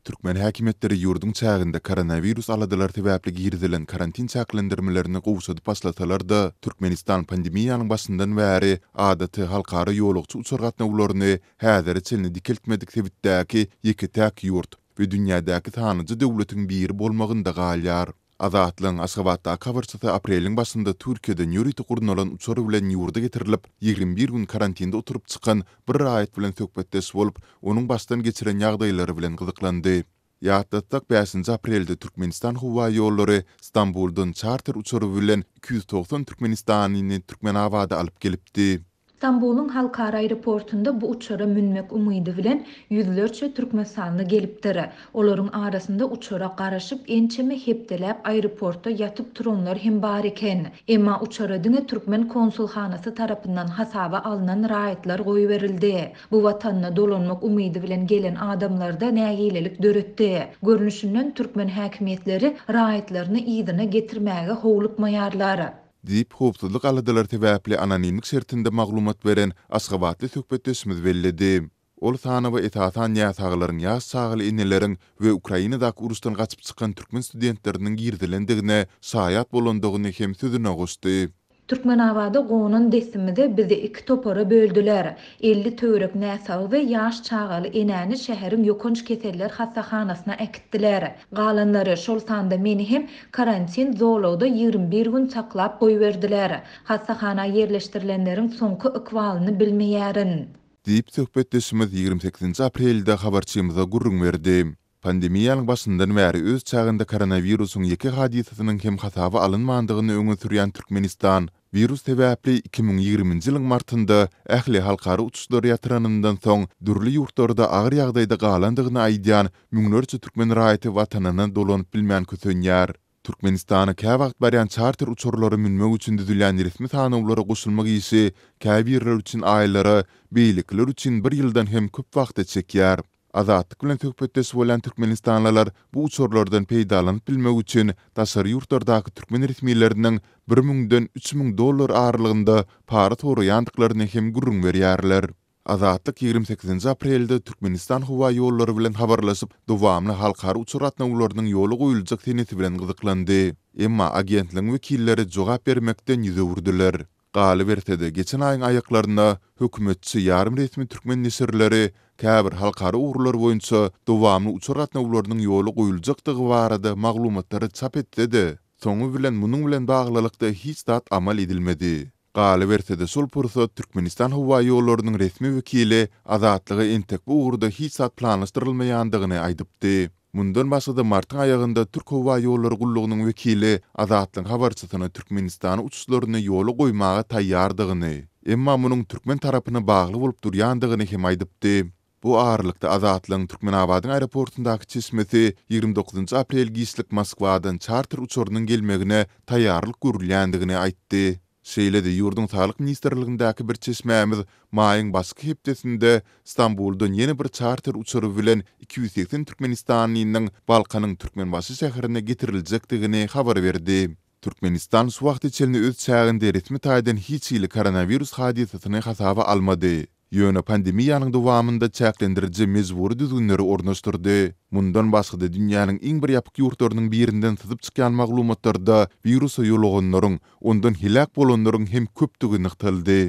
Türkmen häkimiýetleri ýurduň çäginde koronawirus aladalary sebäpli girizilen karantin çäklendirmelerini gowşadyp başlasalar-da, Türkmenistan pandemiýanyň başyndan bäri adaty halkara ýolagçy uçar gatnawlaryny häzire çenli dikeltmedik sebitdäki ýeke-täk ýurt we dünýädäki sanlyja döwletiň biri bolmagynda galýar. Azatlygyň Aşgabatdaky habarçysy apreliň başynda Türkiýeden ýörite gurnalan uçar bilen ýurda getirilip, 21 gün karantinde oturyp çykan bir raýat bilen söhbetdeş bolup, onuň başdan geçiren ýagdaýlary bilen gyzyklandy. Ýatlatsak, bäşinji aprelde Türkmenistan howaýollary Stambuldan çarter uçary bilen 290 türkmenistanlyny Türkmenabada alyp gelipdi. Stambulyň halkara aeroportunda bu uçara münmek umydy bilen ýüzlerçe türkmenistanly gelipdir. Olaryň arasynda uçara garaşyp, ençeme hepdeläp aeroportda ýatyp turanlar hem bar eken. Emma uçara diňe türkmen konsulhanasy tarapyndan hasaba alnan raýatlar goýberildi. Bu watanyna dolanmak umydy bilen gelen adamlarda nägilelik döretdi. Görnüşinden, türkmen häkimiýetleri raýatlaryny yzyna getirmäge howlukmaýarlar. Diýip, howpsuzlyk aladalary sebäpli anonimlik şertinde maglumat beren aşgabatly söhbetdeşimiz belledi. Ol sanawa esasan näsaglaryň, ýaş çagaly eneleriň we Ukrainadaky uruşdan gaçyp çykan türkmen studentleriniň girizilendigine şaýat bolandygyny hem sözüne goşdy. Türkmenabada gonan dessimize bizi iki topara böldüler. 50 töwerek näsagy we ýaş çagaly enäni şäheriň ýokanç keseller hassahanasyna äkitdiler. Galanlary, şol sanda meni hem karantin zolagda 21 gün saklap goýberdiler. Hassahana ýerleşdirilenleriň soňky ykbalyny bilmeýärin. Diýip, söhbetdeşimiz 28-nji aprelde habarçymyza gürrüň berdi. Pandemiýanyň başyndan bäri öz çäginde koronawirusyň ýeke hadysasynyň hem hasaba alynmandygyny öňe sürýän Türkmenistan, wirus sebäpli 2020-nji ýylyň martynda ähli halkara uçuşlary ýatyranyndan soň dürli ýurtlarda agyr ýagdaýda galandygyny aýdýan müňlerçe türkmen raýaty watanyna dolanyp bilmän kösenýär. Türkmenistana käwagt barýan çarter uçarlara münmek üçin düzülýän resmi sanawlara goşulmak işi käbirleri üçin aýlara, beýlekiler üçin bir ýyldan hem köp wagta çekýär. Azatlyk bilen söhbetdeş bolýan türkmenistanlylar bu uçarlardan peýdalanyp bilmek üçin daşary ýurtlardaky türkmen resmileriniň bir müňden 3000 dollar aralygynda para soraýandyklaryny hem gürrüň berýärler. Azatlyk 28-nji aprelde Türkmenistan howaýollary bilen habarlaşyp, dowamly halkara uçar gatnawlarynyň ýola goýuljak senesi bilen gyzyklandy. Emma agentligiň wekilleri jogap bermekden ýüz öwürdiler. Galyberse-de, geçen aýyň aýaklarynda hökümetçi ýarym resmi türkmen neşirleri käbir halkara ugurlar boýunça dowamly uçar gatnawlarynyň ýola goýuljakdygy barada maglumatlary çap etse-de, soňy bilen munuň bilen baglylykda hiç zat amal edilmedi. Galyberse-de, şol pursat Türkmenistan howaýollarynyň resmi wekili Azatlyga entek bu ugurda hiç zat planlaşdyrylmaýandygyny aýdypdy. Mundan başga-da, martyň aýagynda Türk howaýollary gullugynyň wekili Azatlygyň habarçysyna Türkmenistana uçuşlaryny ýola goýmaga taýýardygyny, emma munuň türkmen tarapyna bagly bolup durýandygyny hem aýdypdy. Bu aralykda, Azatlygyň Türkmenabadyň aeroportundaky çeşmesi 29 aprel giçlik Moskwadan çarter uçarynyň gelmegine taýýarlyk görülýändigini aýtdy. Şeýle-de ýurduň Saglyk ministrligindäki bir çeşmämiz maýyň başky hepdesinde Stambuldan ýene bir çarter uçary bilen 280 türkmenistanlynyň Balkanyň Türkmenbaşy şäherine getiriljekdigini habar berdi. Türkmenistan şu wagta çenli öz çäginde resmi taýdan hiç hili koronawirus hadysasyny hasaba almady. Ýöne pandemiýanyň dowamynda çäklendiriji mejbury düzgünleri ornaşdyrdy. Mundan başga-da dünýäniň iň bir ýapyk ýurtlarynyň birinden syzyp çykýan maglumatlarda wirusa ýoluganlaryň, ondan heläk bolanlaryň hem köpdügi nygtaldy.